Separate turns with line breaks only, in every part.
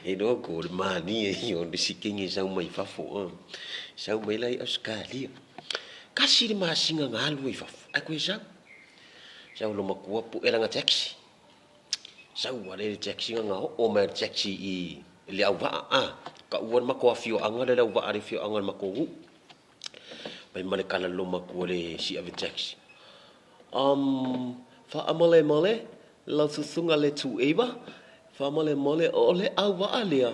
Iloa ko le manie ia o le sikenge sau mai fafo. Sau mai la i Ausetalia. Kasi le masina na alu ai fafo, ae koe sau. Sau lo matua pue lana taxi. Sau a le taxi na oo mai le taxi i Leauvaa a. Taua le matou afioaga lea Leauvaa le afioaga o le matou nuu. Fai ma le tala a le loomatua i le si ave taxi, Umm, faamolemole lau susuga le Tuiva, faamolemole o le auvaa lea.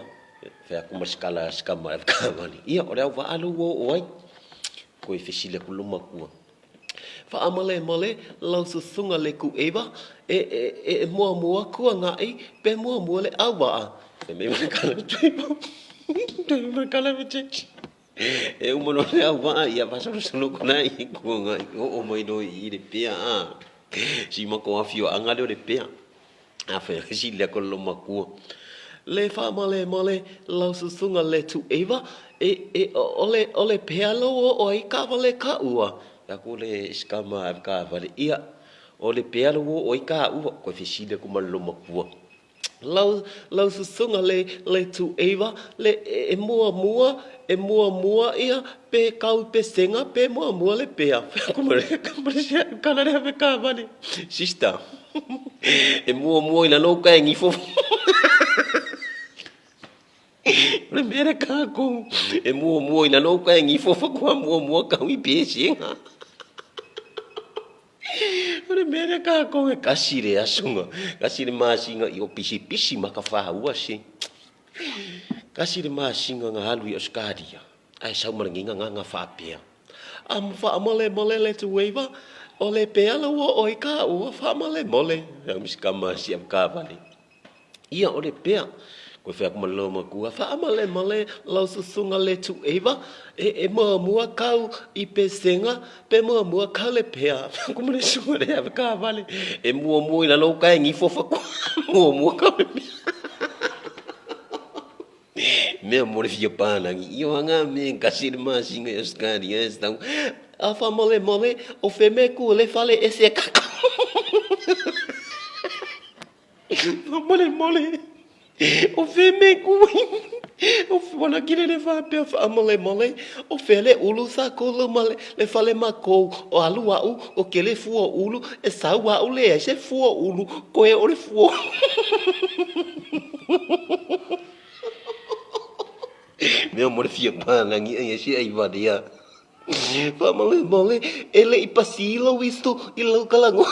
Fai atu ma si tala a si tama e avetaavale, Ia, o le auvaa lea ua oo ai. Toe fesili atu le loomatua, Faamolemole lau susuga le Tuiva, e, e, e muamua tuanai pe muamua le auvaa? Fai mai ma le tala a le Tuiva, fai mai ma le tala a le taxi. E uma loa le auvaa, ia faasolosolo atu la i tua, oo mai loa i i Lepea a. Si matou afioaga lea o Lepea. A fai atu sili atu le loomatua, Le faamalemale lau susuga le Tuiva, e, e, o le, o Lepea lou oo ai taavale taua. Fai atu le isi tama ave taavale, ia, o Lepea lou oo ai taua. Toe fesili atu ma le loomatua. Lau, lau susuga le, le Tuiva, le e muamua, e muamua ia pe kau pesega pe muamua le pea. Kala le ave taavale. Sister, e muamua i lalo uka e gifo. O le mea lea kākou, e muamua i lalo uka e gifo faatoa muamua kau i pesega. O le mea lea kākou e kasi le aso ma kasi le masina i o pisipisi ma ka whāua se. Kasi le masina nga alu i Australia, ae sau ma le nginga nga nga whaapea. A whaamalemale le tueiva, o le pea la ua oi ka ua whaamalemole. Au misikama si au kāwale. Ia o le pea. Koe whea aku ma le makua, Faamalemale lau susuga le Tuiva, e, e muamua kau i pesega, pe muamua kau le pea. Whea aku ma le susuga le ave kaavale, e muamua i lalo uka e gifo whakua, muamua kau le pea. Mea mo le fia pālagi, i o anga me kasi le masinga i Australia e sau. A faamalemale, o fe me ku le fale ese kako. Faamolemole, o fea mea e kui? O wana kile le faapea faamolemole, o fea le ulu sa kulu ma le fale makou, o alu a'u, o kele fua ulu, e sau a'u leai se fua ulu, koe o le fua Mea mo le fia pālagi ai e se ai walea. Faamolemole, e le i pasi lou isu i lau kalagoa.